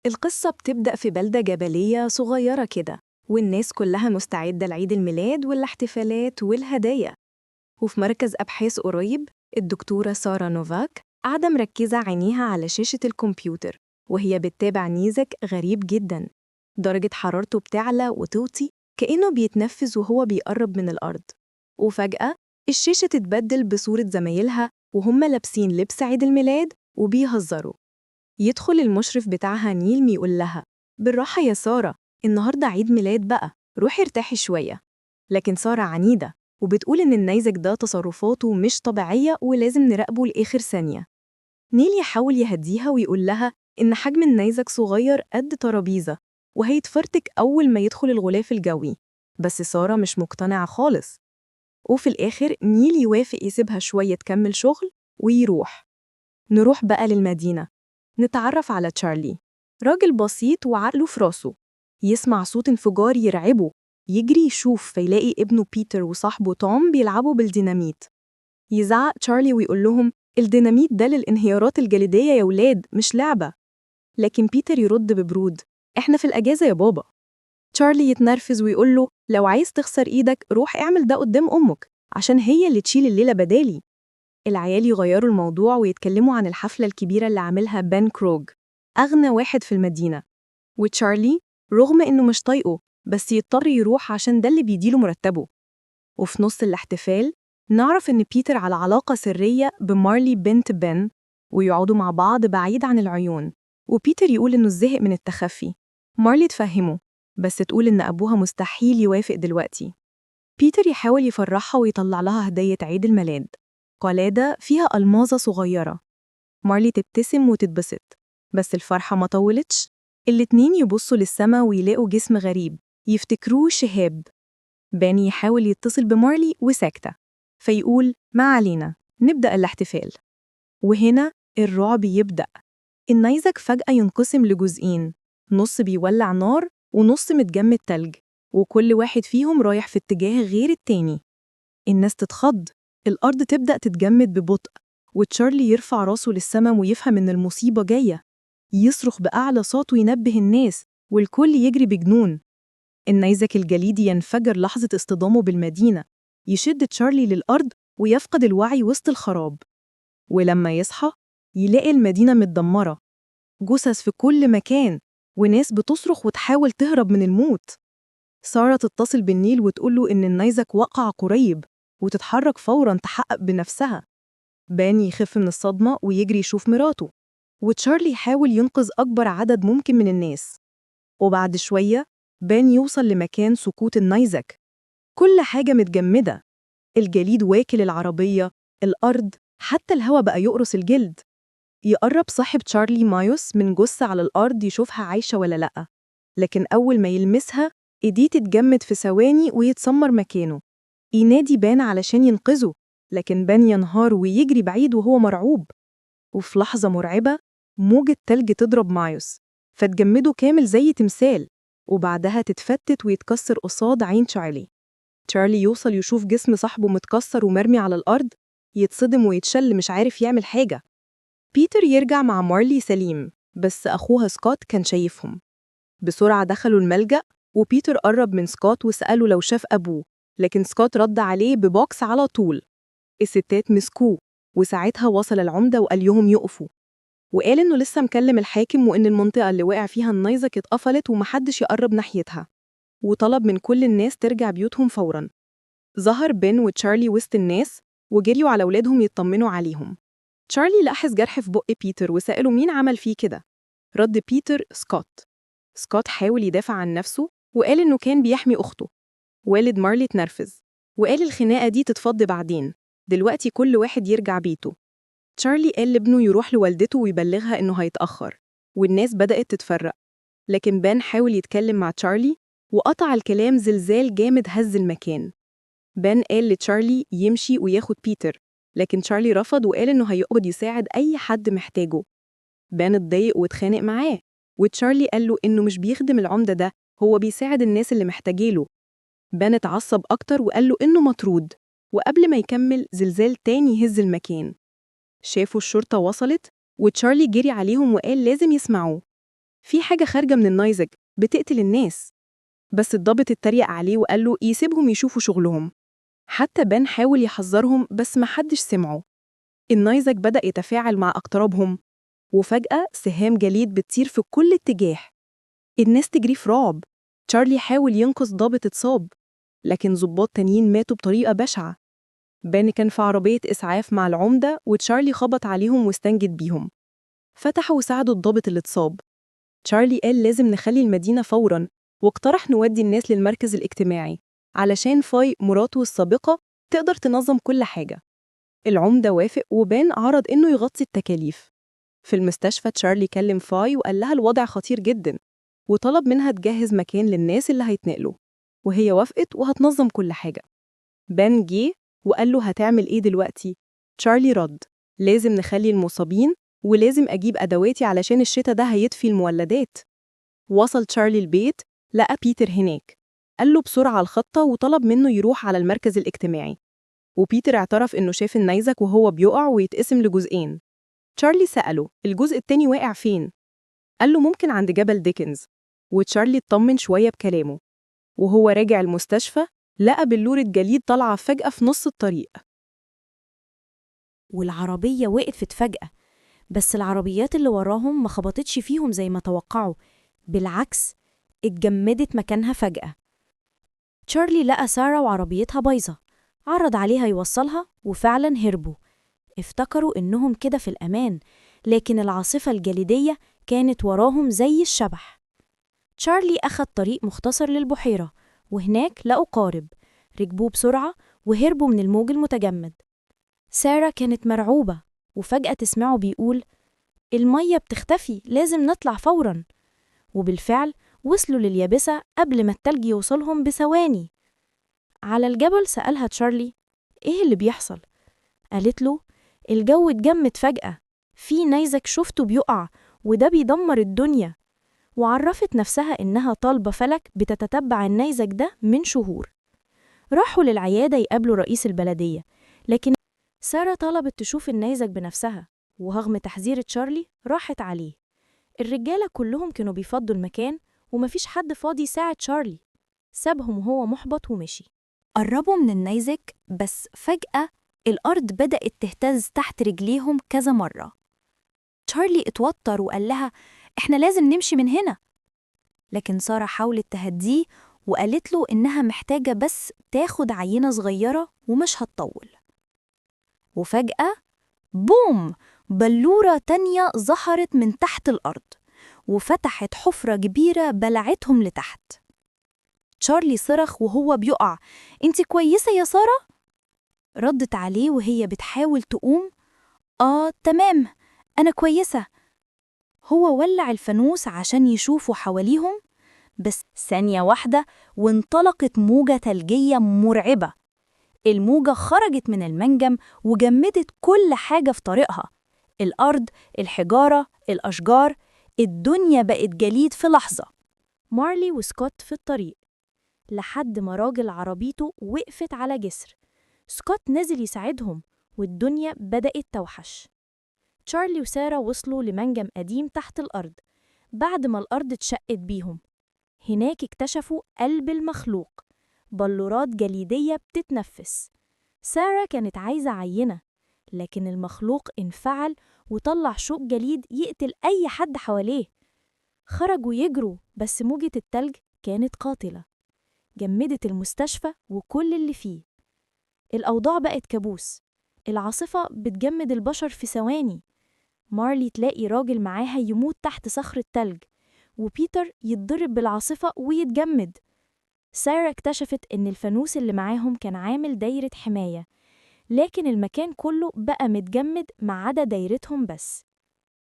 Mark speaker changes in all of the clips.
Speaker 1: القصة بتبدأ في بلدة جبلية صغيرة كده، والناس كلها مستعدة لعيد الميلاد والاحتفالات والهدايا. وفي مركز أبحاث قريب، الدكتورة سارة نوفاك قاعدة مركزة عينيها على شاشة الكمبيوتر وهي بتتابع نيزك غريب جدا. درجة حرارته بتعلى وتوطي كأنه بيتنفس وهو بيقرب من الأرض. وفجأة الشاشة تتبدل بصورة زمايلها وهم لابسين لبس عيد الميلاد وبيهزروا. يدخل المشرف بتاعها نيل يقول لها: بالراحة يا سارة، النهاردة عيد ميلاد بقى، روحي ارتاحي شوية. لكن سارة عنيدة وبتقول إن النيزك ده تصرفاته مش طبيعية ولازم نراقبه لآخر ثانية. نيل يحاول يهديها ويقول لها إن حجم النيزك صغير قد ترابيزة وهيتفرتك أول ما يدخل الغلاف الجوي، بس سارة مش مقتنعة خالص. وفي الآخر نيل يوافق يسيبها شوية تكمل شغل ويروح. نروح بقى للمدينة، نتعرف على تشارلي، راجل بسيط وعقله في راسه. يسمع صوت انفجار يرعبه، يجري يشوف فيلاقي ابنه بيتر وصاحبه توم بيلعبوا بالديناميت. يزعق تشارلي ويقول لهم: الديناميت ده للانهيارات الجليدية يا ولاد، مش لعبة. لكن بيتر يرد ببرود: احنا في الأجازة يا بابا. تشارلي يتنرفز ويقول له: لو عايز تخسر إيدك روح اعمل ده قدام أمك عشان هي اللي تشيل الليلة بدالي. العيال يغيروا الموضوع ويتكلموا عن الحفلة الكبيرة اللي عاملها بن كروج، أغنى واحد في المدينة. وتشارلي رغم إنه مش طايقه بس يضطر يروح عشان ده اللي بيديله مرتبه. وفي نص الاحتفال نعرف إن بيتر على علاقة سرية بمارلي بنت بن، ويقعدوا مع بعض بعيد عن العيون. وبيتر يقول إنه زهق من التخفي. مارلي تفهمه بس تقول إن أبوها مستحيل يوافق دلوقتي. بيتر يحاول يفرحها ويطلع لها هدية عيد الميلاد، قلادة فيها ألماظة صغيرة. مارلي تبتسم وتتبسط، بس الفرحة ما طولتش. الاتنين يبصوا للسما ويلاقوا جسم غريب يفتكروه شهاب. باني يحاول يتصل بمارلي وساكتة، فيقول: ما علينا، نبدأ الاحتفال. وهنا الرعب يبدأ. النيزك فجأة ينقسم لجزئين، نص بيولع نار ونص متجمد تلج، وكل واحد فيهم رايح في اتجاه غير التاني. الناس تتخض، الأرض تبدأ تتجمد ببطء، وتشارلي يرفع راسه للسما ويفهم إن المصيبة جاية. يصرخ بأعلى صوت وينبه الناس، والكل يجري بجنون. النيزك الجليدي ينفجر لحظة اصطدامه بالمدينة، يشد تشارلي للأرض ويفقد الوعي وسط الخراب. ولما يصحى يلاقي المدينة متدمرة، جثث في كل مكان، وناس بتصرخ وتحاول تهرب من الموت. سارة تتصل بالنيل وتقوله إن النيزك وقع قريب، وتتحرك فوراً تحقق بنفسها. بان يخف من الصدمة ويجري يشوف مراته، وتشارلي يحاول ينقذ أكبر عدد ممكن من الناس. وبعد شوية بان يوصل لمكان سقوط النيزك. كل حاجة متجمدة، الجليد واكل العربية، الأرض، حتى الهوا بقى يقرص الجلد. يقرب صاحب تشارلي مايوس من جثة على الأرض يشوفها عايشة ولا لأ، لكن أول ما يلمسها إيديه تتجمد في ثواني ويتسمر مكانه. ينادي بان علشان ينقذه، لكن بان ينهار ويجري بعيد وهو مرعوب. وفي لحظة مرعبة موجة تلج تضرب مايوس فتجمده كامل زي تمثال، وبعدها تتفتت ويتكسر قصاد عين تشارلي. تشارلي يوصل يشوف جسم صاحبه متكسر ومرمي على الأرض، يتصدم ويتشل مش عارف يعمل حاجة. بيتر يرجع مع مارلي سليم، بس أخوها سكوت كان شايفهم. بسرعة دخلوا الملجأ، وبيتر قرب من سكوت وسأله لو شاف أبوه، لكن سكوت رد عليه ببوكس على طول. الستات مسكوه، وساعتها وصل العمدة وقال لهم يقفوا، وقال إنه لسه مكلم الحاكم وإن المنطقة اللي وقع فيها النيزك اتقفلت ومحدش يقرب ناحيتها، وطلب من كل الناس ترجع بيوتهم فوراً. ظهر بن وتشارلي وسط الناس وجريوا على أولادهم يطمنوا عليهم. تشارلي لاحظ جرح في بق بيتر وسأله مين عمل فيه كده. رد بيتر: سكوت. سكوت حاول يدافع عن نفسه وقال إنه كان بيحمي أخته. والد مارلي اتنرفز وقال الخناقة دي تتفض بعدين، دلوقتي كل واحد يرجع بيته. تشارلي قال لابنه يروح لوالدته ويبلغها إنه هيتأخر، والناس بدأت تتفرق. لكن بان حاول يتكلم مع تشارلي وقطع الكلام زلزال جامد هز المكان. بان قال لتشارلي يمشي وياخد بيتر، لكن تشارلي رفض وقال إنه هيقعد يساعد أي حد محتاجه. بان اتضايق واتخانق معاه، وتشارلي قال له إنه مش بيخدم العمدة ده، هو بيساعد الناس اللي محتاجيله. بان اتعصب أكتر وقال له إنه مطرود، وقبل ما يكمل زلزال تاني يهز المكان. شافوا الشرطة وصلت، وتشارلي جري عليهم وقال لازم يسمعوه. في حاجة خارجة من النيزك بتقتل الناس. بس الضابط اتريق عليه وقال له يسيبهم يشوفوا شغلهم. حتى بان حاول يحذرهم بس محدش سمعه. النيزك بدأ يتفاعل مع اقترابهم، وفجأة سهام جليد بتطير في كل اتجاه. الناس تجري في رعب. تشارلي حاول ينقذ ضابط اتصاب، لكن ضباط تانيين ماتوا بطريقة بشعة. بان كان في عربية إسعاف مع العمدة، وتشارلي خبط عليهم واستنجد بيهم. فتحوا وساعدوا الضابط اللي اتصاب. تشارلي قال لازم نخلي المدينة فوراً، واقترح نودي الناس للمركز الاجتماعي علشان فاي مراته السابقة تقدر تنظم كل حاجة. العمدة وافق، وبان عرض إنه يغطي التكاليف. في المستشفى تشارلي كلم فاي وقال لها الوضع خطير جدا، وطلب منها تجهز مكان للناس اللي هيتنقلوا، وهي وافقت وهتنظم كل حاجة. بان جه وقال له هتعمل إيه دلوقتي؟ تشارلي رد لازم نخلي المصابين، ولازم أجيب أدواتي علشان الشتا ده هيدفي المولدات. وصل تشارلي البيت، لقى بيتر هناك، قال له بسرعة الخطة وطلب منه يروح على المركز الاجتماعي. وبيتر اعترف إنه شاف النيزك وهو بيقع ويتقسم لجزئين. تشارلي سأله الجزء التاني واقع فين؟ قال له ممكن عند جبل ديكنز، وتشارلي اطمن شوية بكلامه. وهو راجع المستشفى لقى بلورة جليد طالعة فجأة في نص الطريق.
Speaker 2: والعربية وقفت فجأة، بس العربيات اللي وراهم ما خبطتش فيهم زي ما توقعوا، بالعكس اتجمدت مكانها فجأة. تشارلي لقى سارة وعربيتها بايظة، عرض عليها يوصلها وفعلا هربوا. افتكروا إنهم كده في الأمان، لكن العاصفة الجليدية كانت وراهم زي الشبح. تشارلي أخد طريق مختصر للبحيرة، وهناك لقوا قارب، ركبوه بسرعة وهربوا من الموج المتجمد. سارة كانت مرعوبة، وفجأة تسمعه بيقول المية بتختفي، لازم نطلع فوراً. وبالفعل وصلوا لليابسة قبل ما التلج يوصلهم بثواني. على الجبل سألها تشارلي إيه اللي بيحصل؟ قالت له الجو اتجمد فجأة، في نيزك شفته بيقع وده بيدمر الدنيا. وعرفت نفسها إنها طالبة فلك بتتتبع النيزك ده من شهور. راحوا للعيادة يقابلوا رئيس البلدية، لكن سارة طلبت تشوف النيزك بنفسها، ورغم تحذير تشارلي راحت عليه. الرجالة كلهم كانوا بيفضوا المكان ومفيش حد فاضي يساعد تشارلي. سابهم وهو محبط ومشي.
Speaker 3: قربوا من النيزك، بس فجأة الأرض بدأت تهتز تحت رجليهم كذا مرة. تشارلي اتوتر وقال لها إحنا لازم نمشي من هنا، لكن سارة حاولت تهديه وقالت له إنها محتاجة بس تاخد عينة صغيرة ومش هتطول. وفجأة بوم، بلورة تانية ظهرت من تحت الأرض وفتحت حفرة كبيرة بلعتهم لتحت. تشارلي صرخ وهو بيقع، انت كويسة يا سارة؟ ردت عليه وهي بتحاول تقوم، آه تمام أنا كويسة. هو ولع الفانوس عشان يشوفوا حواليهم، بس ثانية واحدة وانطلقت موجة ثلجية مرعبة. الموجة خرجت من المنجم وجمدت كل حاجة في طريقها، الأرض، الحجارة، الأشجار، الدنيا بقت جليد في لحظة.
Speaker 2: مارلي وسكوت في الطريق لحد ما راجل عربيته وقفت على جسر. سكوت نزل يساعدهم والدنيا بدأت توحش. تشارلي وسارة وصلوا لمنجم قديم تحت الأرض بعد ما الأرض اتشقت بيهم. هناك اكتشفوا قلب المخلوق، بلورات جليدية بتتنفس. سارة كانت عايزة عينة، لكن المخلوق انفعل وطلع شوك جليد يقتل أي حد حواليه. خرجوا يجروا، بس موجة التلج كانت قاتلة، جمدت المستشفى وكل اللي فيه. الأوضاع بقت كابوس، العاصفة بتجمد البشر في ثواني. مارلي تلاقي راجل معاها يموت تحت صخرة تلج، وبيتر يتضرب بالعاصفة ويتجمد. سارة اكتشفت إن الفانوس اللي معاهم كان عامل دايرة حماية، لكن المكان كله بقى متجمد ما عدا دايرتهم بس.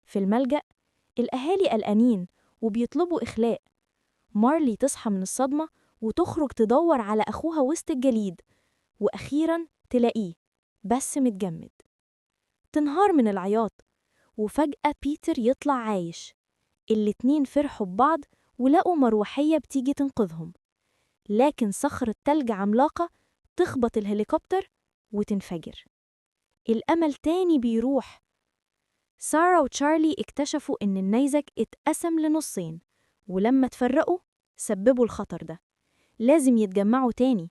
Speaker 2: في الملجأ الأهالي قلقانين وبيطلبوا إخلاء. مارلي تصحى من الصدمة وتخرج تدور على أخوها وسط الجليد، وأخيراً تلاقيه بس متجمد. تنهار من العياط، وفجأة بيتر يطلع عايش. الاتنين فرحوا ببعض ولقوا مروحية بتيجي تنقذهم، لكن صخرة تلج عملاقة تخبط الهليكوبتر وتنفجر. الأمل تاني بيروح. سارة وتشارلي اكتشفوا إن النيزك اتقسم لنصين، ولما تفرقوا سببوا الخطر ده. لازم يتجمعوا تاني.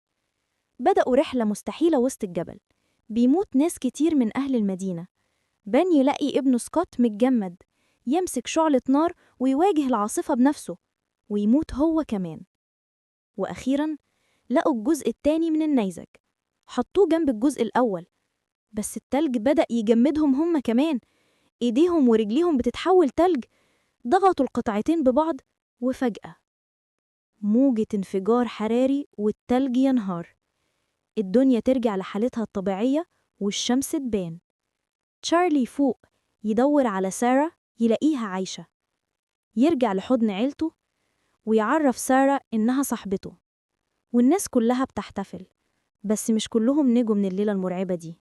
Speaker 2: بدأوا رحلة مستحيلة وسط الجبل. بيموت ناس كتير من أهل المدينة. بن يلاقي ابنه سكوت متجمد، يمسك شعلة نار ويواجه العاصفة بنفسه، ويموت هو كمان. وأخيراً لقوا الجزء التاني من النيزك، حطوه جنب الجزء الأول، بس التلج بدأ يجمدهم هم كمان. إيديهم ورجليهم بتتحول تلج. ضغطوا القطعتين ببعض، وفجأة موجة انفجار حراري والتلج ينهار. الدنيا ترجع لحالتها الطبيعية والشمس تبان. تشارلي يفوق، يدور على سارة، يلاقيها عايشة. يرجع لحضن عيلته ويعرف سارة إنها صاحبته، والناس كلها بتحتفل، بس مش كلهم نجوا من الليلة المرعبة دي.